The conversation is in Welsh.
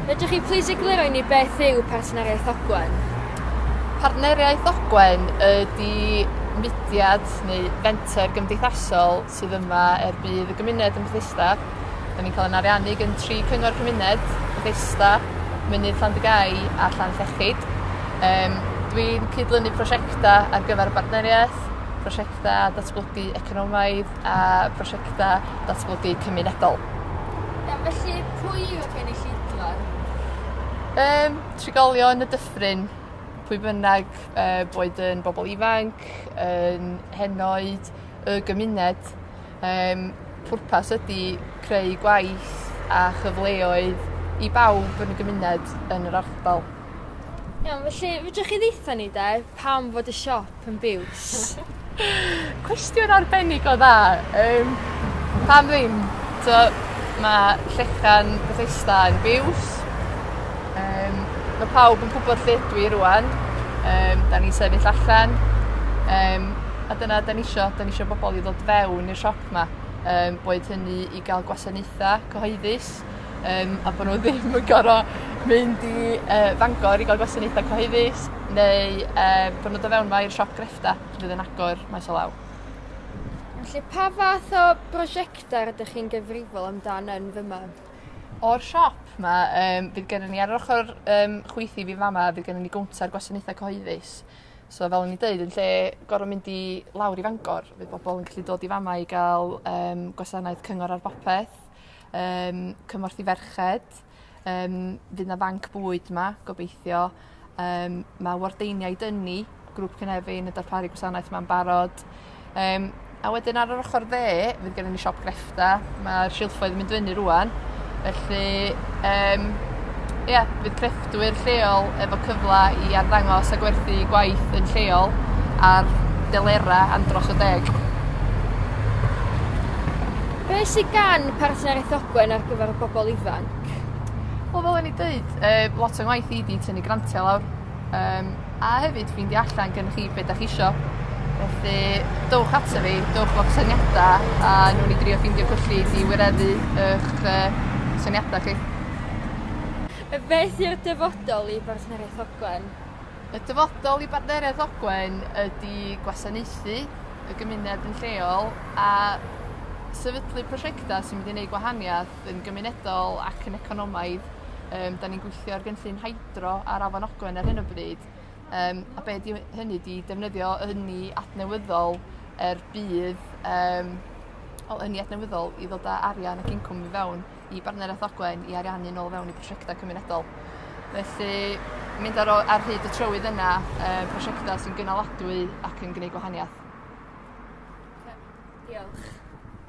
Fedrwch chi plîs egluro i ni beth yw Partneriaeth Ogwen? Partneriaeth Ogwen ydi mudiad neu fenter gymdeithasol sydd yma er budd y gymuned yn Bethesda. 'Dan ni'n ca'l 'yn ariannu gen tri cyngor cymuned, Bethesda, Mynydd Llandygai a Llanllechid. Yym dwi'n cydlynu prosiecta ar gyfer y bartneriaeth, prosiecta datblygu economaidd a prosiecta datblygu cymunedol. Iawn, felly pwy yw'r gynulleidfa? Yym, trigolion y dyffryn, pwy bynnag, yy boed yn bobol ifanc, yn henoed, y gymuned. Yym, pwrpas ydi creu gwaith a chyfleoedd i bawb yn y gymuned yn yr ardal. Iawn, felly fedrwch chi ddeutha ni 'de pam fod y siop yn biws? Cwestiwn arbennig o dda yym pam ddim? T'o' ma' Llechan Bethesda yn biws. Yym ma' pawb yn gwbod lle ydw i rŵan. Yym 'dan ni'n sefyll allan. Yym a dyna 'dan ni isio 'dan ni isio bobol i ddod fewn i'r siop 'ma. Yym boed hynny i ga'l gwasanaetha cyhoeddus yym a bo' nw ddim yn gor'o' mynd i yy Fangor i ga'l gwasanaetha cyhoeddus neu yy bo' nw'n do' fewn 'ma i'r siop greffta fydd yn agor maes o law. Felly pa fath o brosiecta rydych chi'n gyfrifol amdan yn fyma? O'r siop 'ma yym fydd gennon ni ar yr ochor yym chwith i fi fa' 'ma fydd gennon ni gownter gwasanaetha cyhoeddus. So fel o'n i'n deud yn lle gor'o' mynd i lawr i Fangor fydd bobol yn gallu dod i fa' 'ma i ga'l yym gwasanaeth cyngor ar bopeth yym cymorth i ferched yym fydd 'na fanc bwyd 'ma gobeithio. Yym ma' wardeiniaid ynni grŵp Cynefin yn darparu gwasanaeth 'ma'n barod. Yym a wedyn ar yr ochor dde fydd gennon ni siop greffta ma'r silffoedd yn mynd fyny rŵan felly yym ia fydd crefftwyr lleol efo cyfla i arddangos a gwerthu gwaith yn lleol ar delera andros o deg. Be' sy gan Partneriaeth Ogwen ar gyfer y bobol ifanc? Wel fel o'n i deud yy lot o'n ngwaith i 'di tynnu grantia lawr. Yym a hefyd ffeindio allan gennych chi be' 'dach chi isio. Felly dowch ata fi, dowch efo'ch syniada a newn ni drio ffindio cyllid i wireddu 'ych yy syniada chi. Beth yw'r dyfodol i Bartneriaeth Ogwen? Y dyfodol i Bartneriaeth Ogwen ydi gwasanaethu y gymuned yn lleol a sefydlu prosiecta sy'n mynd i neud gwahaniath yn gymunedol ac yn economaidd. Yym 'dan ni'n gweithio ar gynllun hydro ar Afon Ogwen ar hyn o bryd yym a be' 'di hynny 'di defnyddio ynni adnewyddol er budd yym wel ynni adnewyddol i ddod â arian ac incwm i fewn i Bartneriaeth Ogwen i ariannu nôl fewn i prosiecta cymunedol. Felly mynd ar o- ar hyd y trywydd yna yy prosiecta sy'n gynaladwy ac yn gneud gwahaniath. Diolch.